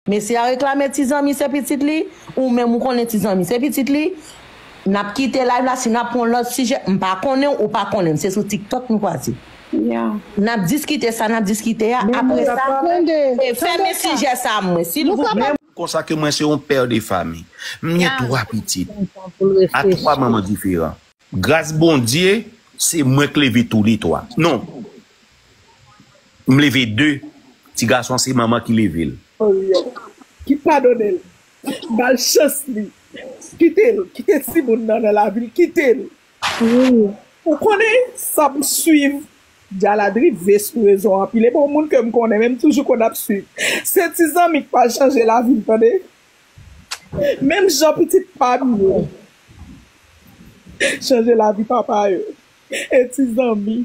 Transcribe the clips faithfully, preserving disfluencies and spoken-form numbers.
Mesye a reklame ti zanmi se pitit li, ou menm ou konnen ti zanmi se pitit li. N ap kite live la, si n ap pran lòt sijè, m pa konnen w, ou pa konnen m, se sou TikTok nou kwaze. N ap diskite sa n ap diskite a, apre sa, e fèmen sijè sa mwen, silvouplè. Konsa ke mwen se yon pè de fami. M gen twa pitit. A twa manman diferan. Gras Bondye, se mwen k leve tou le twa. Non. M leve de. Ti gason se manman ki leve l. Ki padone l. Ba l chans li. Kite l. Kite timoun nan nan lavi l. Kite l. Ou konnen sa m swiv. Djal la drive sou rezo anpil. E bon moun ke m konnen, men m toujou konn ap swiv. Se ti zanmi k pa chanje lavi l, tande. Menm jan pitit pa m yo chanje lavi papa yo. E ti zanmi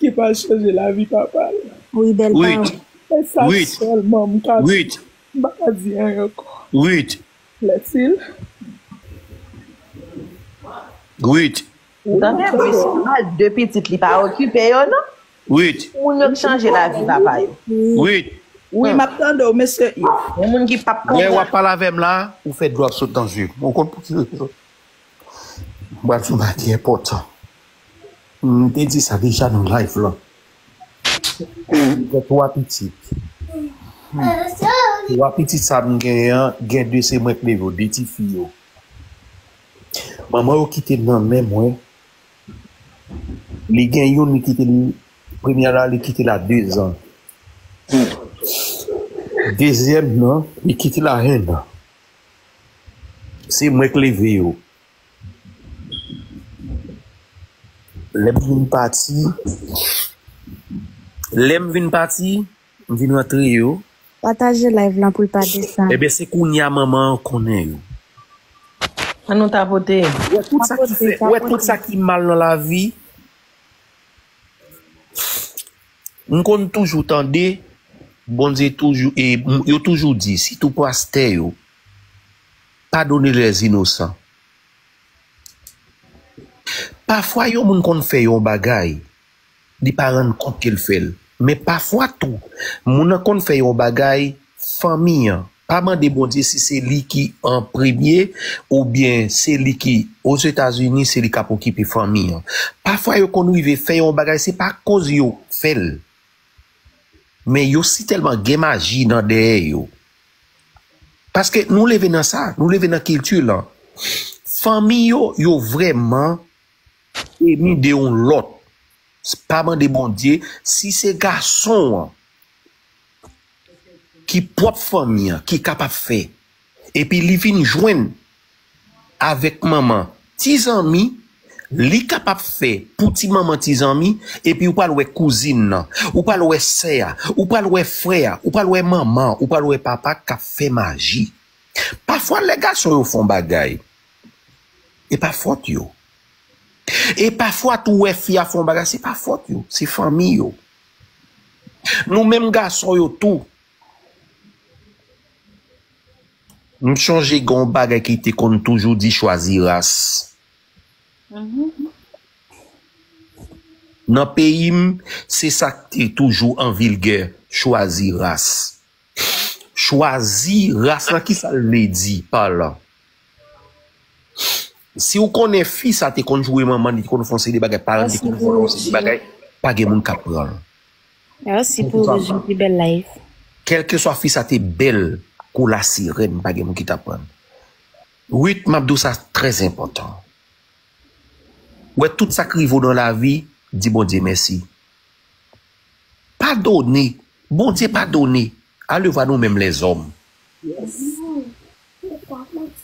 ki pa chanje lavi papa l. Wi, bèl pawòl. E sa sèlman m ka di. M pa ka di anyen ankò. Ruth. Lèsil. Ruth. Ou tande, wi, se mal de pitit li pa okipe yo, non? Ruth. Moun yo k chanje lavi papa yo. Ruth. Wi, m ap tande w, mesye Yves. Yon moun ki p ap konprann. Lè w ap pale avè m la, ou fè dlo ap sot nan zye m. Ou konn pou ki rezon? M pral fè yon bagay ki enpòtan. M te di sa deja nan live lan. M gen twa pitit. Twa pitit sa m genyen an, gen de se mwen k leve yo, de tifi yo. Manman yo kite l nan men mwen. Li gen youn, li kite l, premye a la, li kite l a dezan. Dezyèm nan, li kite l a ennan. Se mwen k leve yo. Lè m vin pati, lè m vin pati, m vin rantre yo. Pataje live lan pou l pa desann. Ebyen, se kounye a manman an konnen yo. An nou tapote. Ou wè tout sa ki fè, ou wè tout sa ki mal nan lavi. M konn toujou tande, Bondye toujou, e yo toujou di, sitou pastè yo, padone lèzinosan. Pafwa yon moun konn fè yon bagay, li pa rann kont ke l fè l. Men pafwa tou, moun nan konn fè yon bagay, fanmi an, pa mande Bondye si se li ki an premye oubyen se li ki Ozetazini, se li k ap okipe fanmi an. Pafwa yo konn rive fè yon bagay, se pa akoz yo fè l. Men yo sitèlman gen maji nan dèyè yo. Paske nou leve nan sa, nou leve nan kilti lan. Fanmi yo, yo vrèman enmi de yon lòt. Pa mande Bondye si se gason an ki pwòp fanmi an ki kapab fè. Epi li vin jwenn avèk manman ti zanmi, li kapab fè pou ti manman ti zanmi, epi ou pral wè kouzin nan, ou pral wè sè a, ou pral wè frè a, ou pral wè manman, ou pral wè papa k ap fè maji. Pafwa lè gason yo fè yon bagay, e pa fòt yo. E pafwa tou wè fi a fè yon bagay, se pa fòt yo, se fanmi yo. Nou menm gason yo tou. M chonje gen yon bagay ki te konn toujou di chwazi ras. Nan peyi m, se sa k te toujou an vilgè, chwazi ras. Chwazi ras lan, kisa l vle di pa la? Si w konnen fi sa te konn joure manman, li te konn fè yon seri de bagay, paran te konn vòlè yon seri de bagay, pa gen moun k ap pran l. Mèsi pou rezout pi bèl live. Kèlkeswa fi sa te bèl kou lasirèn, pa gen moun ki t ap pran l. Wit, m ap di w sa trè enpòtan. Wè tout sa k rive w nan lavi, di Bondye mèsi. Padone. Bondye padone. Alevwa nou menm lèzòm.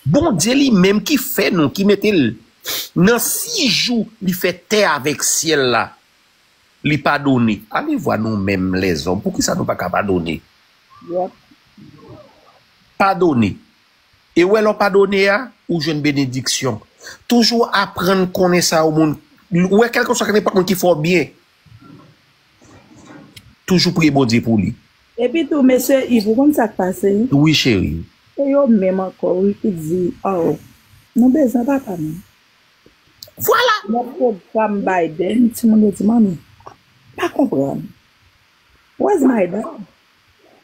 Bondye li menm ki fè nou, ki mete l nan sis jou, li fè tè avèk syèl la. Li padone. Alevwa nou menm lèzòm. Poukisa nou pa ka padone? Padone. E w wè lè w padone a, ou jwenn benediksyon. Toujou aprann konnen sa yon moun, ou wè kèlkeswa nenpòt moun ki fè w byen, toujou priye Bondye pou li. Epi tou, mesye Yves, ou konn sa k pase? Wi, cheri. Se yo menm ankò, wi, ki di, oh, nou bezwen papa nou. Vwala! Lè pwogram Biden, timoun yo di, manmi, pa konprann. Where's my dad?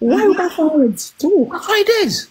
Why ou pa fè anyen ditou? That's what it is.